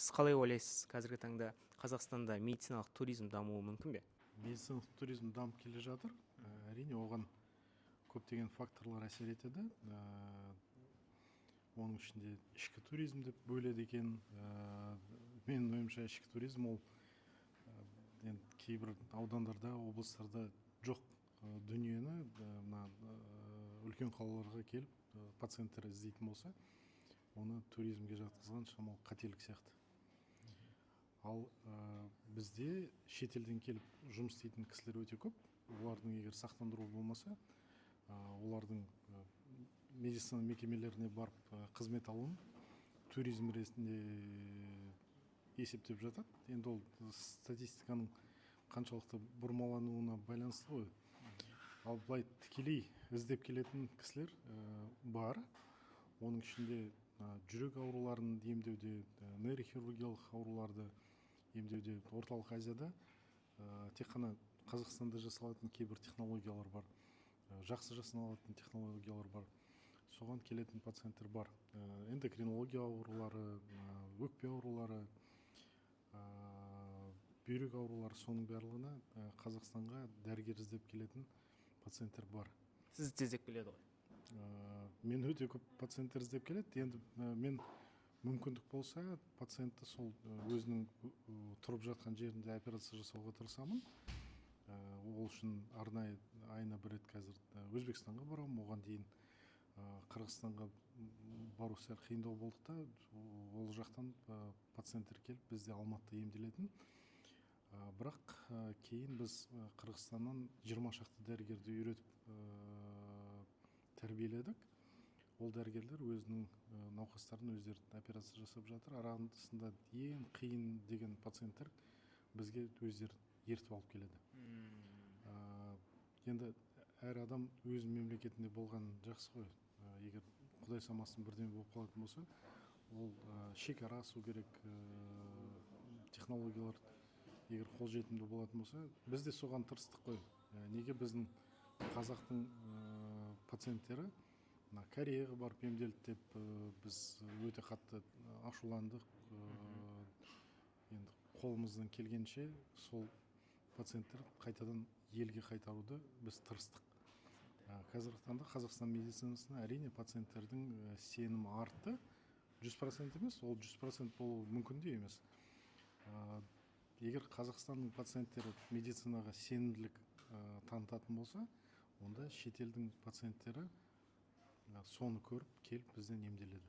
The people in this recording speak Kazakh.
Сіз қалай ойлайсыз, қазіргі таңда Қазақстанда медициналық туризм дамуы мүмкін бе? Медициналық туризм дамып келе жатыр. Әрине, оған көптеген факторлар әсер етеді. Оның ішінде ішкі туризм деп бөледі екен. Менің ойымша, ішкі туризм ол енді кейбір аудандарда, облыстарда жоқ дүниені мына үлкен қалаларға келіп пациенттер іздейтін болса, оны туризмге жатқызған шамалы қателік сияқты. Ал бізде шетелден келіп жұмыс істейтін кісілер өте көп. Олардың егер сақтандыру болмаса, олардың медицина мекемелеріне барып қызмет алуын туризм ретінде есептеп жатады. Енді ол статистиканың қаншалықты бұрмалануына байланысты ғой. Ал былай тікелей іздеп келетін кісілер бар. Оның ішінде жүрек ауруларын емдеуде, нейрохирургиялық ауруларды емдеуде Орталық Азияда тек қана Қазақстанда жасалатын кейбір технологиялар бар, жақсы жасалатын технологиялар бар. Соған келетін пациенттер бар. Эндокринология аурулары, өкпе аурулары, бүйрек аурулары, соның барлығына Қазақстанға дәрігер іздеп келетін пациенттер бар. Сізді іздеп келеді ғой? Мен өте көп пациенттер іздеп келеді. Енді мен мүмкіндік болса, пациентті сол өзінің тұрып жатқан жерінде операция жасауға тырысамын. Ол үшін арнайы айына бір рет қазір Өзбекстанға барамын. Оған дейін Қырғызстанға бару сәл қиындау болды да, ол жақтан пациенттер келіп бізде Алматыда емделетін. Бірақ кейін біз Қырғызстаннан 20 шақты дәрігерді үйретіп, тәрбиеледік. Ол дәрігерлер өзінің науқастарын өздері операция жасап жатыр. Арасында ең қиын деген пациенттер бізге өздері ертіп алып келеді. Енді әр адам өз мемлекетінде болған жақсы ғой. Егер құдай самасын бірдеме болып қалатын болса, ол шекара асу керек, технологиялар егер қолжетімді болатын болса, біз де соған тырыстық қой. Неге біздің қазақтың пациенттері мына Кореяға барып емделді деп біз өте қатты ашуландық. Енді қолымыздан келгенше сол пациенттер қайтадан елге қайтаруды біз тырыстық. Қазіргі таңда Қазақстан медицинасына, әрине, пациенттердің сенімі артты. 100% емес, ол 100% болуы мүмкін де емес. Егер Қазақстанның пациенттері медицинаға сенімділік танытатын болса, онда шетелдің пациенттері соны көріп келіп бізден емделеді.